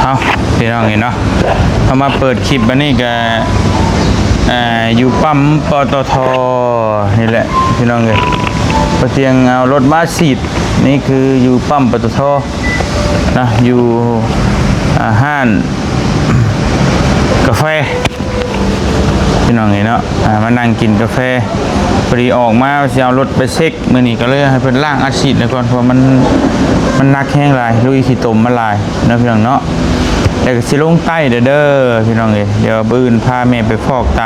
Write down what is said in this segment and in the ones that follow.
ເອົາ ພີ່ນ້ອງເອີຍເນາະ ເຮົາມາເປີດຄລິບບັດນີ້ກະ ເອີ ຢູ່ປ້ຳ ປຕທ ນີ້ແຫຼະ ພີ່ນ້ອງເອີຍ. ບ່າວຕຽງເອົາລົດມາສີດ ນີ້ຄືຢູ່ປ້ຳ ປຕທ ນະ ຢູ່ ອາ ຮ້ານກາແຟ ພີ່ນ້ອງເອີຍເນາະ. ອາ ມານັ່ງກິນກາແຟ ພໍດີອອກມາຊິເອົາລົດໄປເຊັກ ມື້ນີ້ກໍເລີຍໃຫ້ເພິ່ນລ້າງອັດສີດໄວ້ກ່ອນ ເພາະວ່າມັນ ມັນໜັກແຮງຫຼາຍ ລຸຍຂີ້ຕົມມາຫຼາຍເນາະ ພີ່ນ້ອງເນາະ. ແລ້ວກໍຊິລົງໃຕ້ເດີ ພີ່ນ້ອງເອີຍ. ດຽວມື້ອື່ນພາແມ່ໄປຟອກໄຕ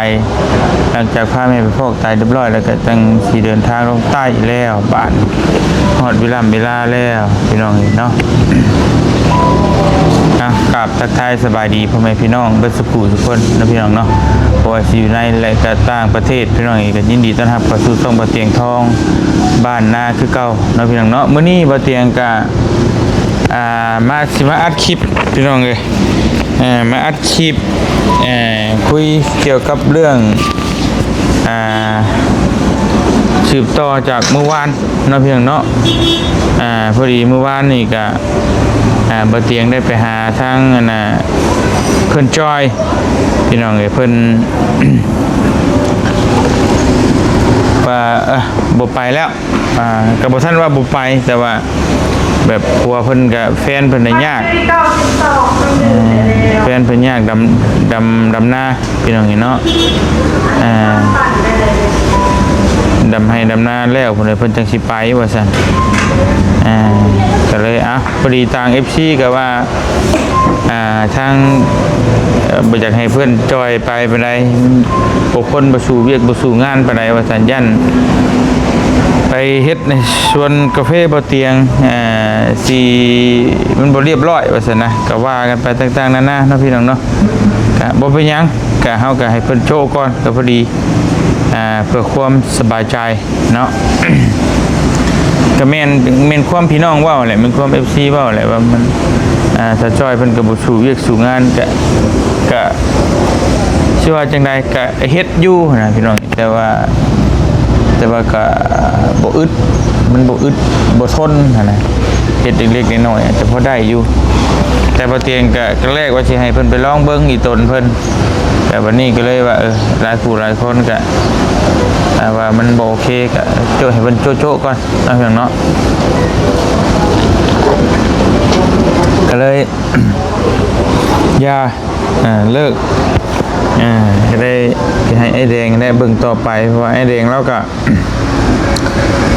ຫຼັງຈາກພາແມ່ໄປຟອກໄຕຮຽບຮ້ອຍແລ້ວ ກໍຈັ່ງຊິເດີນທາງລົງໃຕ້ແລ້ວ ບາດຮອດເວລາເວລາແລ້ວ ພີ່ນ້ອງເອີຍເນາະ. ອ່ະ ກາບທັກທາຍສະບາຍດີພໍ່ແມ່ພີ່ນ້ອງເບິດສຸຂູສຸຄົນເນາະ ພີ່ນ້ອງເນາະ. ບໍ່ວ່າຊິຢູ່ໃນ ແລະ ກໍຕ່າງປະເທດ ພີ່ນ້ອງເອີຍ ກໍຍິນດີຕ້ອນຮັບເຂົ້າສູ່ຊ່ອງບ່າວຕຽງທອງ ບ້ານນາຄືເກົ່າເນາະ ພີ່ນ້ອງເນາະ. ມື້ນີ້ບ່າວຕຽງກະ ອ່າ ມາ ຊິມາອັດຄລິບ ພີ່ນ້ອງເອີຍ ເອີ ມາອັດຄລິບ ເອີ ຄຸຍກ່ຽວກັບເລື່ອງ ອ່າ ສືບຕໍ່ຈາກມື້ວານເນາະ ພີ່ນ້ອງເນາະ. ອ່າ ພໍດີມື້ວານນີ້ກະ ອ່າ ບ່າວຕຽງໄດ້ໄປຫາທາງ ອັນນ່າ ເພິ່ນຈອຍ ພີ່ນ້ອງເອີຍ ເພິ່ນ ວ່າ ເອີ ບໍ່ໄປແລ້ວ. ອ່າ ກໍບໍ່ທັນວ່າບໍ່ໄປ ແຕ່ວ່າແບບຜົວເພິ່ນກະ ແຟນເພິ່ນນະຍາກ ເອີ ແຟນເພິ່ນຍາກດຳ ດຳ ດຳນາ ພີ່ນ້ອງເອີຍເນາະ. ອ່າ ດຳໄຮ່ດຳນາແລ້ວພຸ້ນແຫຼະ ເພິ່ນຈັ່ງຊິໄປວ່າຊັ້ນ. ອ່າ ກໍເລີຍ ອ່ະ ພໍດີທາງເອັຟຊີກໍວ່າ ອ່າ ທາງ ເອີ ບໍ່ຢາກໃຫ້ເພິ່ນຈອຍໄປປານໃດ ບໍ່ຄົນບໍ່ສູ້ວຽກບໍ່ສູ້ງານປານໃດວ່າຊັ້ນ ຢ້ານໄປເຮັດໃນສວນກາເຟບ່າວຕຽງ ເອີ ຊິ ມັນບໍ່ລຽບຮ້ອຍວ່າຊັ້ນນະ ກໍວ່າກັນໄປຕ່າງໆນານາເນາະ ພີ່ນ້ອງເນາະ. ກໍບໍ່ເປັນຫຍັງ ກໍເຮົາກໍໃຫ້ເພິ່ນໂຈະກ່ອນກໍພໍດີ ອ່າ ເພື່ອຄວາມສະບາຍໃຈ ເນາະ. ກໍແມ່ນ ແມ່ນຄວາມພີ່ນ້ອງເວົ້າແຫຼະ ແມ່ນຄວາມເອັຟຊີເວົ້າແຫຼະ ວ່າມັນ ອ່າ ສາວຈ້ອຍເພິ່ນກໍບໍ່ສູ້ວຽກສູ້ງານ ກະ ກະຊິວ່າຈັ່ງໃດ ກະເຮັດຢູ່ຫັ້ນນະພີ່ນ້ອງ ແຕ່ວ່າ ແຕ່ວ່າກະບໍ່ອຶດ ມັນບໍ່ອຶດບໍ່ທົນຫັ້ນນະ. ເຮັດເລັກໆນ້ອຍໆອາດຈະພໍໄດ້ຢູ່ ແຕ່ບ່າວຕຽງກະ ກະແລກວ່າຊິໃຫ້ເພິ່ນໄປລອງເບິ່ງອີ່ຕົນເພິ່ນ ແຕ່ບັດນີ້ກໍເລີຍວ່າ ເອີ ຫຼາຍຜູ້ຫຼາຍຄົນກະ ອ່າ ວ່າມັນບໍ່ໂອເຄ ກະໂຈະໃຫ້ເພິ່ນໂຈະໆກ່ອນເນາະ ພີ່ນ້ອງເນາະ. ກໍເລີຍ ຢ່າ ອ່າ ເລີກ ອ່າ ກໍໄດ້ໃຫ້ອ້າຍແດງໄດ້ເບິ່ງຕໍ່ໄປ ເພາະວ່າອ້າຍແດງລາວກໍ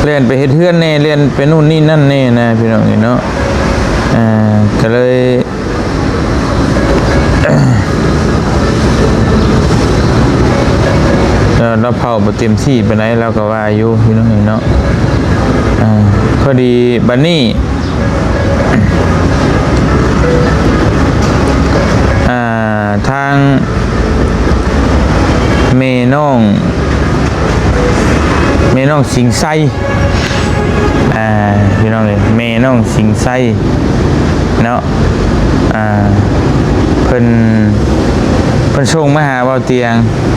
ແລ່ນໄປເຮັດເຮືອນແດ່ ແລ່ນໄປໂນ່ນນີ້ນັ້ນແດ່ນະ ພີ່ນ້ອງເອີຍເນາະ. ອ່າ ກໍເລີຍ ລາວ ລາວເຜົາບໍ່ເຕັມທີ່ປານໃດ ລາວກໍວ່າຢູ່ ພີ່ນ້ອງເອີຍເນາະ. ອ່າ ພໍດີບັດນີ້ ອ່າ ທາງແມ່ນ້ອງ ແມ່ນ້ອງສິງໄຊ ອ່າ ພີ່ນ້ອງເອີຍ ແມ່ນ້ອງສິງໄຊເນາະ ອ່າ ເພິ່ນ ເພິ່ນສົ່ງມາຫາບ່າວຕຽງ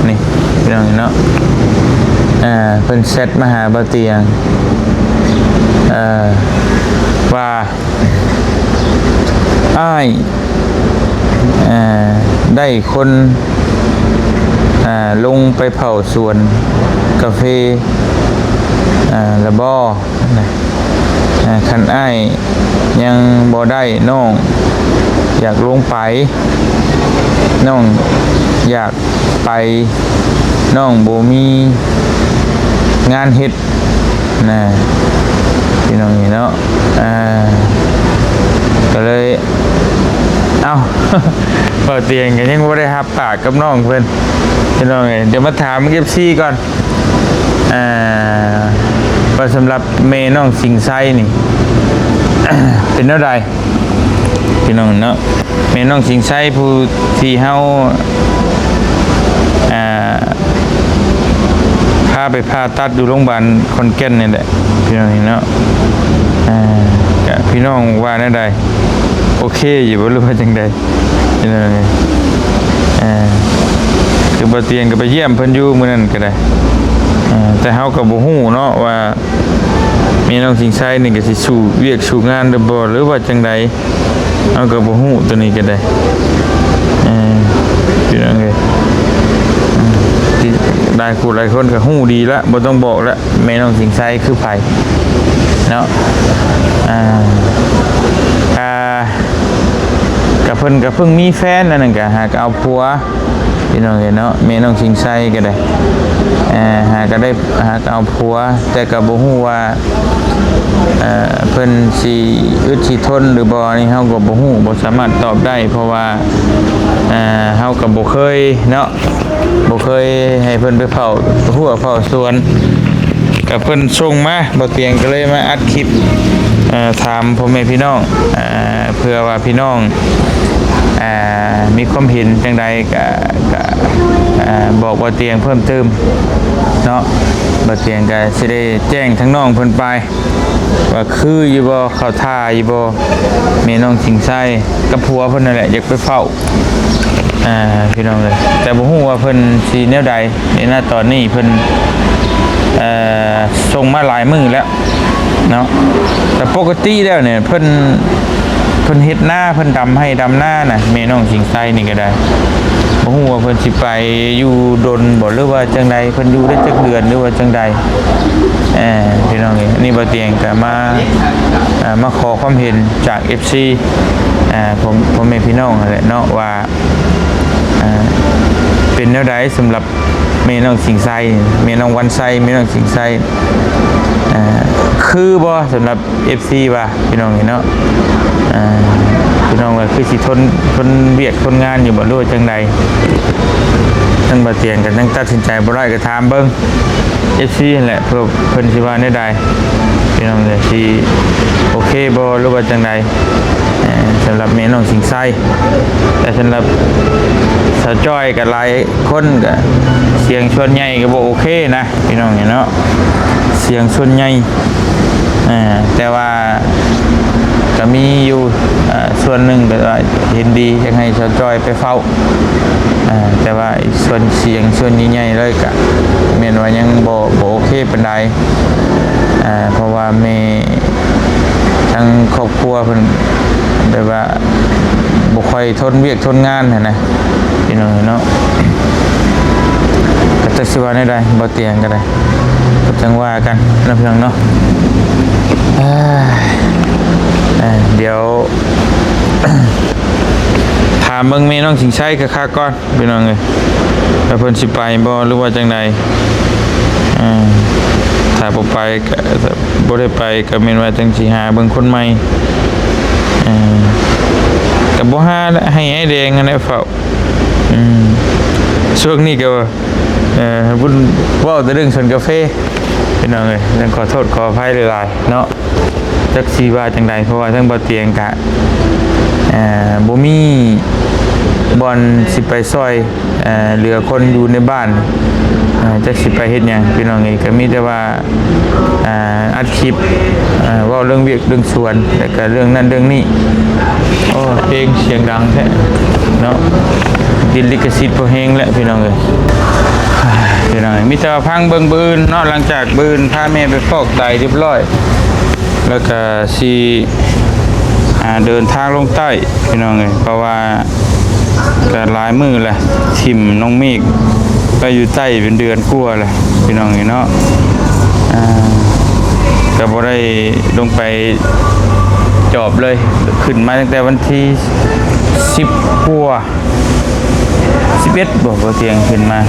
ນີ້ ພີ່ນ້ອງເນາະ. ອ່າ ເພິ່ນແຊັດມາຫາບ່າວຕຽງ ເອີ ວ່າ ອ້າຍ ເອີ ໄດ້ຄົນ ເອີ ລົງໄປເຝົ້າສວນກາເຟ ເອີ ລະບໍ່? ເອີ ຄັນອ້າຍຍັງບໍ່ໄດ້ ນ້ອງຢາກລົງໄປ ນ້ອງຢາກໄປ ນ້ອງບໍ່ມີງານເຮັດ ນະ ພີ່ນ້ອງເອີຍເນາະ. ອ່າ ກໍເລີຍ ເອົ້າ ບ່າວຕຽງກໍຍັງບໍ່ໄດ້ຮັບປາກກັບນ້ອງເພິ່ນ ພີ່ນ້ອງເອີຍ. ດຽວມາຖາມເອັຟຊີກ່ອນ ອ່າ ວ່າສຳລັບແມ່ນ້ອງສິງໄຊນີ້ ເປັນແນວໃດ ພີ່ນ້ອງເນາະ? ແມ່ນ້ອງສິງໄຊຜູ້ທີ່ເຮົາ ອ່າ ພາໄປຜ່າຕັດຢູ່ໂຮງບານຂອນແກ່ນນີ້ແຫຼະ ພີ່ນ້ອງເນາະ. ອ່າ ກະພີ່ນ້ອງວ່າແນວໃດ? ໂອເຄຢູ່ບໍ່ ຫຼືວ່າຈັ່ງໃດ? ພີ່ນ້ອງເອີຍ ອ່າ ຄືບ່າວຕຽງກໍໄປຢ້ຽມເພິ່ນຢູ່ມື້ນັ້ນກໍໄດ້ ອ່າ ແຕ່ເຮົາກໍບໍ່ຮູ້ເນາະວ່າ ແມ່ນ້ອງສິງໄຊນີ້ກໍຊິສູ້ວຽກສູ້ງານຫຼືບໍ່ ຫຼືວ່າຈັ່ງໃດ? ເຮົາກໍບໍ່ຮູ້ໂຕນີ້ກໍໄດ້ ເອີ ພີ່ນ້ອງເອີຍ ອືມ ທີ່ຫຼາຍຜູ້ຫຼາຍຄົນກໍຮູ້ດີລະ ບໍ່ຕ້ອງບອກລະ ແມ່ນ້ອງສິງໄຊຄືໃຜເນາະ ອ່າ ອ່າ ກໍເພິ່ນກໍເພິ່ງມີແຟນ ອັນນັ້ນກໍຫາກໍເອົາຜົວ ພີ່ນ້ອງເອີຍເນາະ ແມ່ນ້ອງສິງໄຊກໍໄດ້ ເອີ ຫາກໍໄດ້ ຫາກໍເອົາຜົວ ແຕ່ກໍບໍ່ຮູ້ວ່າ ເອີ ເພິ່ນຊິອຶດຊິທົນຫຼືບໍ່ ອັນນີ້ເຮົາກໍບໍ່ຮູ້ ບໍ່ສາມາດຕອບໄດ້ ເພາະວ່າ ເອີ ເຮົາກໍບໍ່ເຄີຍເນາະ ບໍ່ເຄີຍໃຫ້ເພິ່ນໄປເຝົ້າຮົ້ວເຝົ້າສວນ ກໍເພິ່ນສົ່ງມາ ບ່າວຕຽງກໍເລີຍມາອັດຄລິບ ເອີ ຖາມພໍ່ແມ່ພີ່ນ້ອງ ເອີ ເພື່ອວ່າພີ່ນ້ອງ ເອີ ມີຄວາມເຫັນຈັ່ງໃດ ກະ ກະ ເອີ ບອກບ່າວຕຽງເພີ່ມເຕີມເນາະ ບ່າວຕຽງກະຊິໄດ້ແຈ້ງທາງນ້ອງເພິ່ນໄປ ວ່າຄືຢູ່ບໍ່ ເຂົ້າທ່າຢູ່ບໍ່ ແມ່ນ້ອງສິງໄຊກັບຜົວເພິ່ນນັ້ນແຫຼະ ຢາກໄປເຝົ້າ ອ່າ ພີ່ນ້ອງເອີຍ ແຕ່ບໍ່ຮູ້ວ່າເພິ່ນຊິແນວໃດ ໃນນະຕອນນີ້ເພິ່ນ ເອີ ສົ່ງມາຫຼາຍມື້ແລ້ວເນາະ ແຕ່ປົກກະຕິແລ້ວນີ້ເພິ່ນ ເພິ່ນເຮັດນາ ເພິ່ນດຳໄຮ່ດຳນານະ ແມ່ນ້ອງສິງໄຊນີ້ກໍໄດ້ ບໍ່ຮູ້ວ່າເພິ່ນຊິໄປຢູ່ດົນບໍ່ ຫຼືວ່າຈັ່ງໃດ ເພິ່ນຢູ່ໄດ້ຈັກເດືອນ ຫຼືວ່າຈັ່ງໃດ ເອີ ພີ່ນ້ອງເອີຍ ນີ້ບ່າວຕຽງກໍມາ ເອີ ມາຂໍຄວາມເຫັນຈາກເອັຟຊີ ເອີ ພໍ່ ພໍ່ແມ່ພີ່ນ້ອງຫັ້ນແຫຼະເນາະ ວ່າ ເອີ ເປັນແນວໃດສຳລັບ ແມ່ນ້ອງສິງໄຊ ແມ່ນ້ອງວັນໄຊ ແມ່ນ້ອງສິງໄຊ ເອີ ຄືບໍ່ສຳລັບເອັຟຊີວ່າ ພີ່ນ້ອງເອີຍເນາະ ເອີ ພີ່ນ້ອງວ່າຄືຊິທົນ ທົນວຽກທົນງານຢູ່ບໍ່ ຫຼືວ່າຈັ່ງໃດ ທາງບ່າວຕຽງກໍຍັງຕັດສິນໃຈບໍ່ໄດ້ ກໍຖາມເບິ່ງເອັຟຊີຫັ້ນແຫຼະ ເພື່ອເພິ່ນຊິວ່າແນວໃດ ພີ່ນ້ອງເອີຍ ຊິໂອເຄບໍ່ ຫຼືວ່າຈັ່ງໃດ ເອີ ສຳລັບແມ່ນ້ອງສິງໄຊ ແຕ່ສຳລັບສາວຈ້ອຍກໍຫຼາຍ ຄົນກໍສຽງສ່ວນໃຫຍ່ກໍບໍ່ໂອເຄນະ ພີ່ນ້ອງເອີຍເນາະ ສຽງສ່ວນໃຫຍ່ ເອີ ແຕ່ວ່າກໍມີຢູ່ ເອີ ສ່ວນໜຶ່ງກໍວ່າເຫັນດີ ຢາກໃຫ້ສາວຈ້ອຍໄປເຝົ້າ ເອີ ແຕ່ວ່າອີກສ່ວນ ສຽງສ່ວນໃຫຍ່ໆເລີຍກໍແມ່ນວ່າຍັງບໍ່ ບໍ່ໂອເຄປານໃດ ເອີ ເພາະວ່າແມ່ ທາງຄອບຄົວເພິ່ນແບບວ່າບໍ່ຄ່ອຍທົນວຽກທົນງານຫັ້ນນະ ພີ່ນ້ອງເອີຍເນາະ ກໍຈັກຊິວ່າແນວໃດ ບ່າວຕຽງກໍໄດ້ ກໍຈັ່ງວ່າກັນເນາະ ພີ່ນ້ອງເນາະ ເອີຍ ເອີຍ ດຽວ ຖາມເບິ່ງແມ່ນ້ອງສິງໄຊຄັກໆກ່ອນ ພີ່ນ້ອງເອີຍ ວ່າເພິ່ນຊິໄປບໍ່ ຫຼືວ່າຈັ່ງໃດ ເອີ ຖ້າບໍ່ໄປກໍ ບໍ່ໄດ້ໄປກໍແມ່ນວ່າຈັ່ງຊິຫາເບິ່ງຄົນໃໝ່ ເອີ ກໍບໍ່ຫາແຫຼະ ໃຫ້ອ້າຍແດງຫັ້ນແຫຼະເຝົ້າ ອືມ ຊ່ວງນີ້ກໍ ເອີ ບຸນເວົ້າແຕ່ເລື່ອງສວນກາເຟ ພີ່ນ້ອງເອີຍ ຕ້ອງຂໍໂທດຂໍອະໄພຫຼາຍໆເນາະ ຈັກຊິວ່າຈັ່ງໃດ ເພາະວ່າທາງບ່າວຕຽງກະ ເອີ ບໍ່ມີບ່ອນຊິໄປຊ່ອຍ ເອີ ເຫຼືອຄົນຢູ່ໃນບ້ານ ເອີ ຈັກຊິໄປເຮັດຫຍັງ ພີ່ນ້ອງເອີຍ ກໍມີແຕ່ວ່າ ເອີ ອັດຄລິບ ເອີ ເວົ້າເລື່ອງວຽກເລື່ອງສວນ ແລ້ວກໍເລື່ອງນັ້ນເລື່ອງນີ້ ໂອ້ ເພງສຽງດັງແທ້ເນາະ ຕິດລິຂະສິດພໍແຮງແຫຼະ ພີ່ນ້ອງເອີຍ ພີ່ນ້ອງເອີຍ ມີແຕ່ວ່າຟັງເບິ່ງມື້ອື່ນເນາະ ຫຼັງຈາກມື້ອື່ນພາແມ່ໄປຟອກໄຕຮຽບຮ້ອຍ ແລ້ວກໍຊິ ອ່າ ເດີນທາງລົງໃຕ້ ພີ່ນ້ອງເອີຍ ເພາະວ່າກໍຫຼາຍມື້ແຫຼະ ຖິ້ມນ້ອງເມກໄປຢູ່ໃຕ້ເປັນເດືອນກວ່າແຫຼະ ພີ່ນ້ອງເອີຍເນາະ ອ່າ ກໍບໍ່ໄດ້ລົງໄປຈອບເລີຍ ຂຶ້ນມາຕັ້ງແຕ່ວັນທີສິບກວ່າ ສິບເອັດບໍ່ ບໍ່ຕຽງຂຶ້ນມາ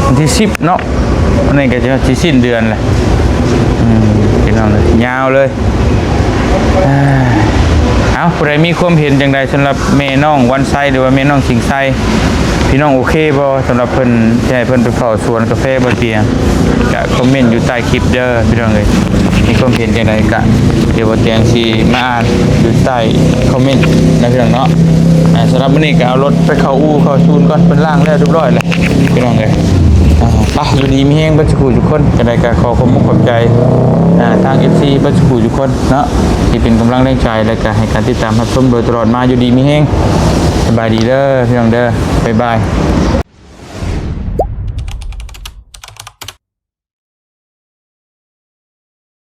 ວັນທີສິບເນາະ ອັນນີ້ກໍຈະຊິສິ້ນເດືອນແຫຼະ ອືມ ພີ່ນ້ອງເອີຍ ຍາວເລີຍ ເອົາ ຜູ້ໃດມີຄວາມເຫັນຈັ່ງໃດສຳລັບແມ່ນ້ອງວັນໄຊ ຫຼືວ່າແມ່ນ້ອງສິງໄຊ ພີ່ນ້ອງໂອເຄບໍ່ ສຳລັບເພິ່ນ ຊິໃຫ້ເພິ່ນໄປເຝົ້າສວນກາແຟບໍ່ຕຽງ ກະຄອມເມັນຢູ່ໃຕ້ຄລິບເດີ ພີ່ນ້ອງເອີຍ ມີຄວາມເຫັນຈັ່ງໃດກະ ດຽວບໍ່ຕຽງຊິມາອ່ານຢູ່ໃຕ້ຄອມເມັນນະ ພີ່ນ້ອງເນາະ ອ່າ ສຳລັບມື້ນີ້ກະເອົາລົດໄປເຂົ້າອູ່ເຂົ້າສູນກ່ອນ ເພິ່ນລ້າງແລ້ວຮຽບຮ້ອຍແລ້ວ ພີ່ນ້ອງເອີຍ ອ່າ ໄປ ຢູ່ດີມີແຮງເບິດສູ່ຜູ້ສູ່ຄົນ ຈັ່ງໃດກະຂໍຂອບມຸກຂອບໃຈ ອ່າ ທາງເອັຟຊີເບິດສູ່ຜູ້ສູ່ຄົນເນາະ ທີ່ເປັນກຳລັງແຮງໃຈ ແລະກະໃຫ້ການຕິດຕາມຮັບຊົມໂດຍຕະຫຼອດມາ ຢູ່ດີມີແຮງ ສະບາຍດີເດີ ພີ່ນ້ອງເດີ ບາຍບາຍ.